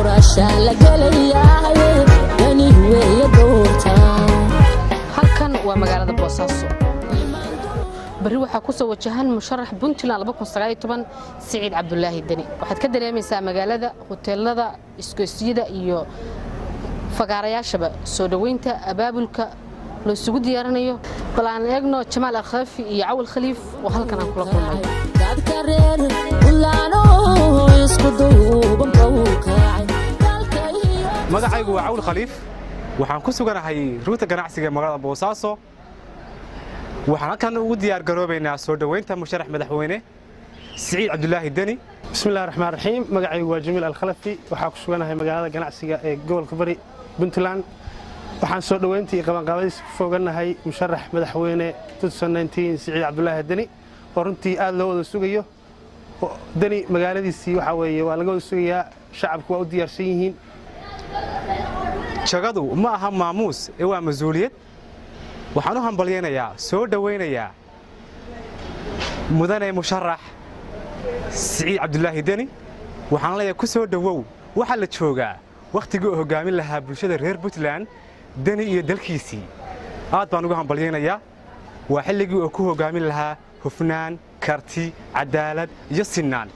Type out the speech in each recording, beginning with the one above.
Doorashaa la gelayaaye, Deni weeye doortaa. Halkan waa magaalada Boosaaso. Berri waxaa ku soo wajahan musharax Puntland Siciid Cabdulaahi Deni. Waxaad ka dareemaysaa magaalada, hoteelada, isgoysyada iyo fagaarayaashaba soo dhoweynta, abaabulka loo isugu diyaarinayo. Bal aan eegno Jamaal Akhaafi iyo Cawal Khaliif oo halkan aan kula kulmay. Dadka reer Puntland isku duuban bau kacay dalka iyo Magacaygu waa Cawl Khaliif. Waxaan ku suganahay rugta ganacsiga ee magaalada Boosaaso. Waxaan halkan ugu diyaar garoobaynaa soo dhoweynta musharax madaxweyne Siciid Cabdulaahi Deni. Bismillahi raxmaan raxiim. Magacaygu waa Jamiil Alkhalafi. Waxaa ku suganahay magaalada ganacsiga ee gobolka Bari, Puntland. Waxaan soo dhoweyntii iyo qabanqaabadiisa ku fooganahay musharax madaxweyne Siciid Cabdulaahi Deni, oo runtii aad loo wada sugayo. Deni magaaladiisii waxaa weeye waa laga wada sugayaa, shacabku waa u diyaarsan yihiin. Jagadu ma aha maamuus ee waa mas-uuliyad. Waxaan u hambalyaynayaa, soo dhowaynayaa mudane musharax Siciid Cabdulaahi Deni. Waxaan leeyahay, ku soo dhowow. Waxaa la joogaa wakhtigii uu hoggaamin lahaa bulshada reer Puntland, Deni iyo dalkiisii. Aad baan ugu hambalyaynayaa. Waa xilligii uu ku hoggaamin lahaa hufnaan, karti, cadaalad iyo sinnaan.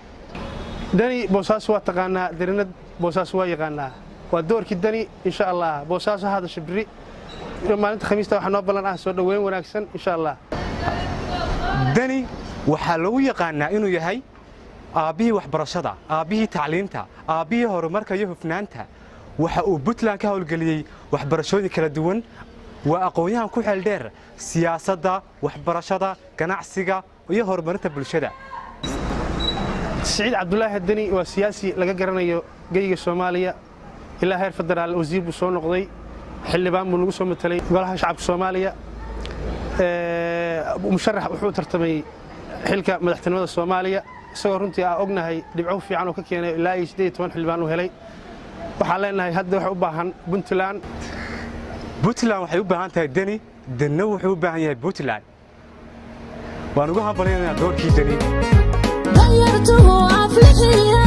Deni Boosaaso waa taqaanaa, Denina Boosaaso waa yaqaanaa. Waa doorkii Deni, insha Allah. Boosaaso hadasha biri maalinta Khamiista waxaa noo ballan ah soo dhoweyn wanaagsan, insha Allah. Deni waxaa lagu yaqaanaa inuu yahay aabbihii waxbarashada, aabbihii tacliinta, aabbihii horumarka iyo hufnaanta. Waxa uu Puntland ka howlgeliyey waxbarashooyin kala duwan. Waa aqoon-yahan ku xeeldheer siyaasadda, waxbarashada, ganacsiga iyo horumarinta bulshada. Siciid Cabdulaahi Deni waa siyaasi laga garanayo geyga Soomaaliya. Ilaa heer federaal wasiir buu soo noqday, xildhibaan buu nagu soo matelay Golaha Shacabka Soomaaliya. Musharax wuxuu tartamay xilka madaxtinimada Soomaaliya, isagoo runtii aa ognahay dhibco fiican oo ka keenay, ilaa iyo 18 xildhibaan uu helay. Waxaan leenahay, hadda waxay u baahan Puntland. Puntland waxay u baahan tahay Deni, Denna wuxuu u baahan yahay Puntland. Waan ugu hambalyaynayaa doorkii Deni. Danyartuhu aflixiya.